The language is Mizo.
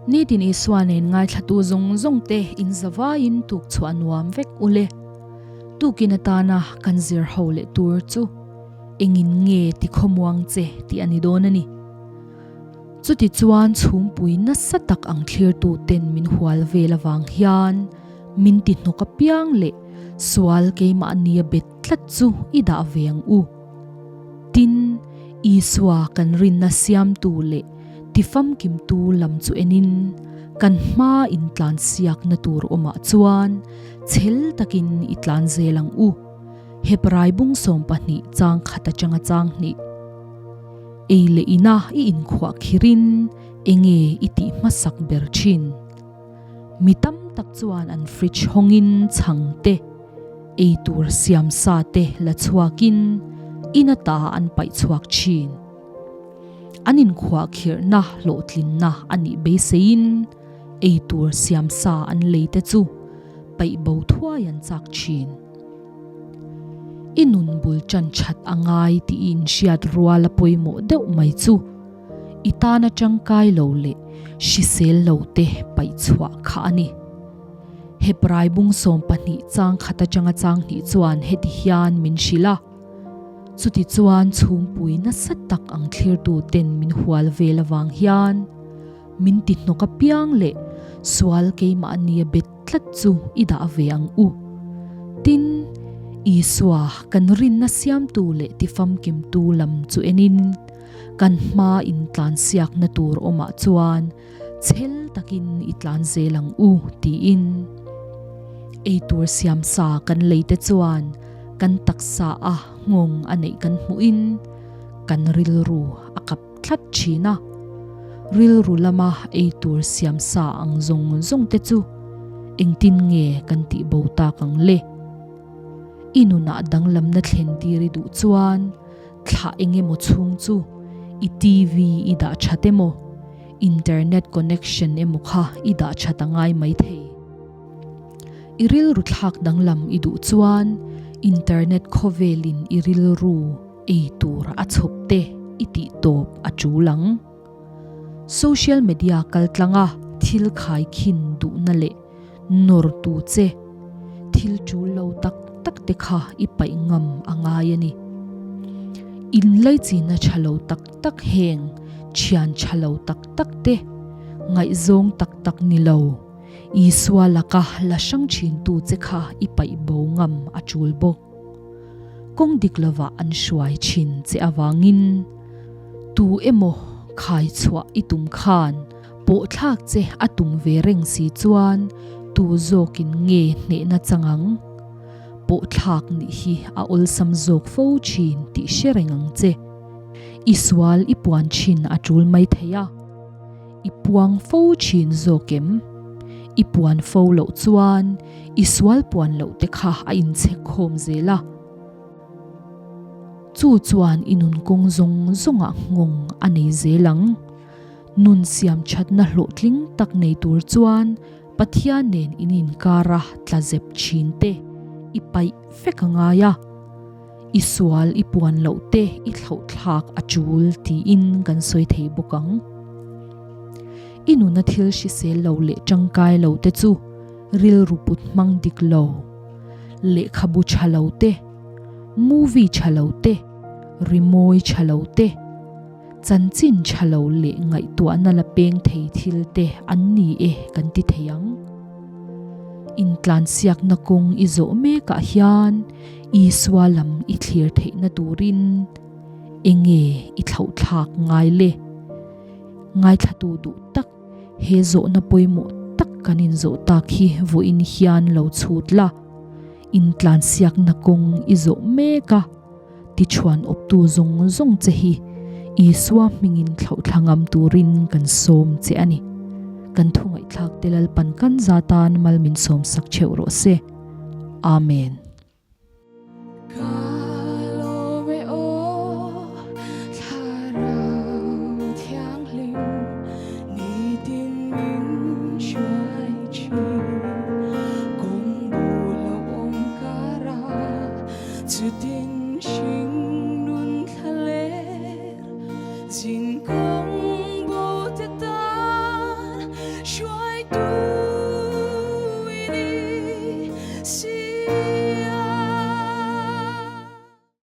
Nitin Isua nen ngaithlatu zawng zawng te in zavaiin tuk chhuah nuam vek u le. Tukin atana kan zir ho leh tur chu engin nge ti khawmuang che tih a ni dawn a ni. Chutichuan chhungpui nasa tak ang thlirtu ten min hual vel avang hian min ti hnawk apiang leh sual keimahnia bet tlat chu i dah ve ang u. Tin, Isua kan rinna siamtu leh tifamkimtu lam chu enin kan hma intlansiakna tur awmah chuan chhel takin i tlan zel ang u. Hebrai bung 12 chang khat atanga chang hnih. Ei leh ina i inkhuah khirin enge i tih hmasak ber thin? Mi tam tak chuan an fridge hawngin chhang te, ei tur siam sa te la chhuakin in ata an paih chhuak thin. An inkhuah khirhna hlawhtlinna a nih beiseiin ei tur siam sa an lei te chu paih bo thuai an chak thin. I nun bul tan that a ngai tih i inhriat rual a pawimawh deuh mai chu i tana tangkai lo leh hrisel lo te paih chhuah kha a ni. Hebrai bung 12 chang khat atanga chang hnih chuan heti hian min hrilh a, Chutichuan chhungpui nasa tak ang thlirtu ten min hual vel avang hian min ti hnawk apiang leh sual keimahnia bet tlat chu i dah ve ang u. Tin, Isua kan rinna siamtu leh tifamkimtu lam chu enin kan hma intlansiakna tur awmah chuan chhel takin i tlan zel ang u tiin eitur siamsa kan lei te chuan kan taksa a nghawng a neih kan hmuhin kan rilru a kap tlat thin a. Rilru lama eitur siamsa ang zawng zawng te chu engtin nge kan tih bo tak ang le? I nunah danglamna thlen tir i duh chuan thlah eng emaw chhung chu i TV i dah that emaw, internet connection emaw kha i dah that a ngai maithei. I rilru thlak danglam i duh chuan internet khawvelin i rilru ei tur a chhawp te i tih tawp a tul ang. Social media kaltlanga thil khaikhin duhna leh nawr tu che thil tul lo tak tak te kha i paih ngam a ngai a ni. Inlaichinna tha lo tak tak heng thian tha lo tak tak te ngaihzawng tak tak ni lo Isua laka la hrang thintu che kha i paih bo ngam a tul bawk. Kawng dik lovah an hruai thin che avangin tu emaw khai chhuah i tum khan pawhthlak che a tum ve reng si chuan tu zawkin nge hnehna chang ang? Pawhthlak nih hi a awlsam zawk fo thin tih hre reng ang che. I sual i puan thin a tul mai thei a. I puang fo thin zawk em? I puan fo loh chuan i sual puan loh te kha a inchhek khawm zel a. Chu chuan i nun kawng zawng zawngah nghawng a nei zel ang. Nun siam thatna hlawhtling tak nei tur chuan Pathian nen in inkara tla zep thin te i paih vek a ngai a. I sual i puan loh te i thlauhthlak a tul tiin kan sawi thei bawk ang. I nuna thil hrisel lo leh tangkai lo te chu rilru put hmang dik lo, lehkhabu tha lo te, movie tha lo te, rimawi tha lo te, chanchin tha lo leh ngaihtuahna la peng thei thil te an ni e kan ti thei ang. Intlansiakna kawng i zawh mekah hian Isua lam i thlir theihna turin enge i thlauhthlak ngai le? Ngaithlatu duh tak he zawhna pawimawh tak kan inzawh tak hi vawiin hian lo chhut la, intlansiakna kawng i zawh mek a, tichuan awptu zawng zawng che hi Isua hmingin thlauhthla ngam turin kan sawm che a ni. Kan thungaihthlak te Lalpan kan za tan mal min sawmsak theuh rawh se. Amen. Chutin hring nun thla ler zin kawng bo te tan. Hruai.